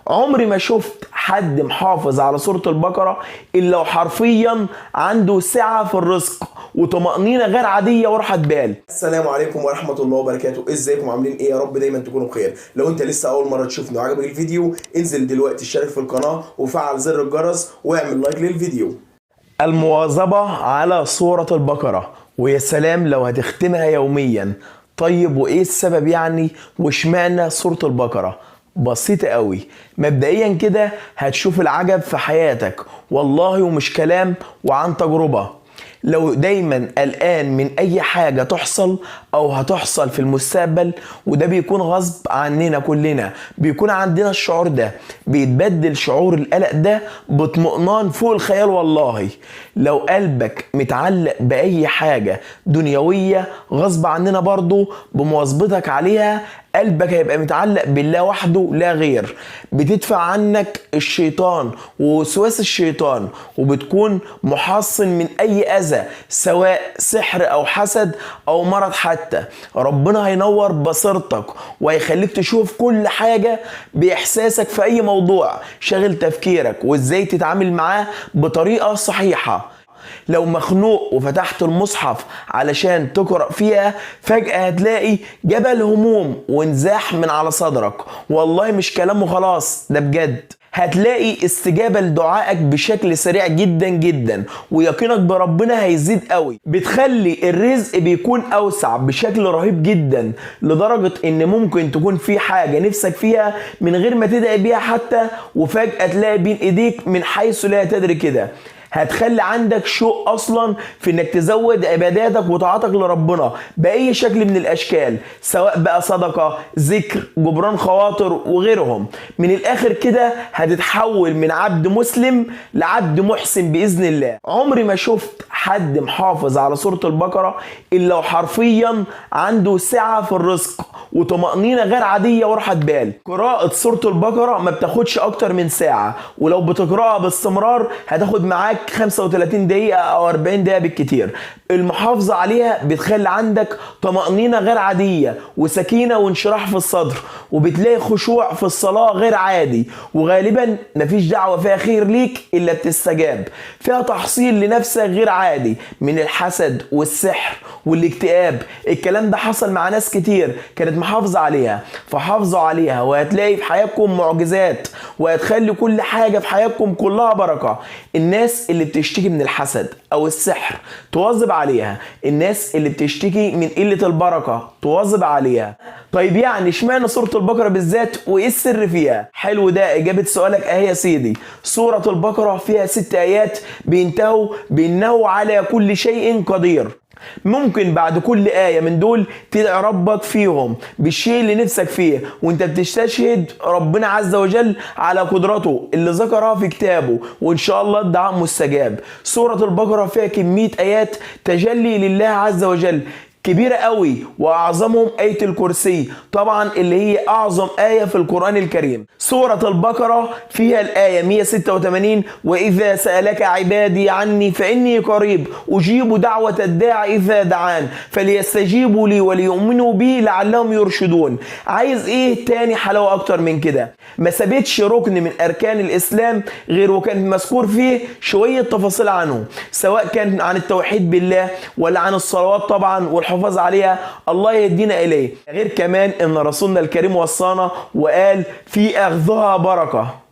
عمري ما شفت حد محافظ على سورة البقرة إلا وحرفيا عنده سعة في الرزق وطمأنينة غير عادية وراحة بال. السلام عليكم ورحمة الله وبركاته. ازيكم عاملين ايه؟ يا رب دايما تكونوا بخير. لو انت لسه اول مرة تشوفني وعجبك الفيديو، انزل دلوقتي اشترك في القناة وفعل زر الجرس واعمل لايك للفيديو. المواظبة على سورة البقرة، ويا سلام لو هتختمها يوميا. طيب وايه السبب يعني واشمعنى سورة البقرة؟ بسيطة قوي. مبدئيا كده هتشوف العجب في حياتك والله، ومش كلام وعن تجربة. لو دايما قلقان من اي حاجة تحصل او هتحصل في المستقبل، وده بيكون غصب عننا كلنا، بيكون عندنا الشعور ده، بيتبدل شعور القلق ده باطمئنان فوق الخيال والله. لو قلبك متعلق بأي حاجة دنيوية غصب عننا برضو، بمواظبتك عليها قلبك هيبقى متعلق بالله وحده لا غير. بتدفع عنك الشيطان ووسواس الشيطان، وبتكون محصن من اي اذى سواء سحر او حسد او مرض حتى. ربنا هينور بصيرتك وهيخليك تشوف كل حاجة باحساسك في اي موضوع شاغل تفكيرك، وازاي تتعامل معاه بطريقة صحيحة. لو مخنوق وفتحت المصحف علشان تقرأ فيها، فجأة هتلاقي جبل هموم وانزاح من على صدرك. والله مش كلام وخلاص، ده بجد. هتلاقي استجابة لدعائك بشكل سريع جدا جدا، ويقينك بربنا هيزيد قوي. بتخلي الرزق بيكون اوسع بشكل رهيب جدا، لدرجة ان ممكن تكون في حاجة نفسك فيها من غير ما تدعي بيها حتى، وفجأة تلاقي بين ايديك من حيث لا تدري كده. هتخلي عندك شوق اصلا في انك تزود عباداتك وطاعتك لربنا باي شكل من الاشكال، سواء بقى صدقة، ذكر، جبران خواطر وغيرهم. من الاخر كده هتتحول من عبد مسلم لعبد محسن باذن الله. عمري ما شفت حد محافظ على سورة البقرة الا وحرفيا عنده سعة في الرزق وطمأنينة غير عادية وراحة بال. قراءة سورة البقرة ما بتاخدش اكتر من ساعة، ولو بتقرأها باستمرار هتاخد معاك 35 دقيقة او 40 دقيقة بالكتير. المحافظة عليها بتخلي عندك طمأنينة غير عادية وسكينة وانشراح في الصدر، وبتلاقي خشوع في الصلاة غير عادي، وغالبا مفيش دعوة فيها خير ليك إلا بتستجاب. فيها تحصيل لنفسك غير عادي من الحسد والسحر والاكتئاب. الكلام ده حصل مع ناس كتير كانت محافظة عليها، فحافظوا عليها وهتلاقي في حياتكم معجزات، وهتخلي كل حاجة في حياتكم كلها بركة. الناس اللي بتشتكي من الحسد او السحر تواظب عليها، الناس اللي بتشتكي من قلة البركة تواظب عليها. طيب يعني اشمعنى سورة البقرة بالذات وايه السر فيها؟ حلو، ده اجابة سؤالك اهي يا سيدي. سورة البقرة فيها 6 ايات بينتهوا بانه على كل شيء قدير. ممكن بعد كل آية من دول تدعي ربك فيهم بالشيء اللي نفسك فيه، وانت بتستشهد ربنا عز وجل على قدرته اللي ذكرها في كتابه، وان شاء الله الدعاء مستجاب. سورة البقرة فيها كمية آيات تجلي لله عز وجل كبيرة قوي، واعظمهم آية الكرسي طبعا اللي هي اعظم آية في القرآن الكريم. سورة البقرة فيها الآية 186، وإذا سألك عبادي عني فإني قريب أجيب دعوة الداع إذا دعان فليستجيبوا لي وليؤمنوا بي لعلهم يرشدون. عايز ايه تاني حلاوة اكتر من كده؟ ما سابتش ركن من اركان الاسلام غير وكان مذكور فيه شوية تفاصيل عنه، سواء كان عن التوحيد بالله ولا عن الصلوات طبعا والحفاظ عليها، الله يهدينا اليه. غير كمان ان رسولنا الكريم وصانا وقال في اخذها بركة.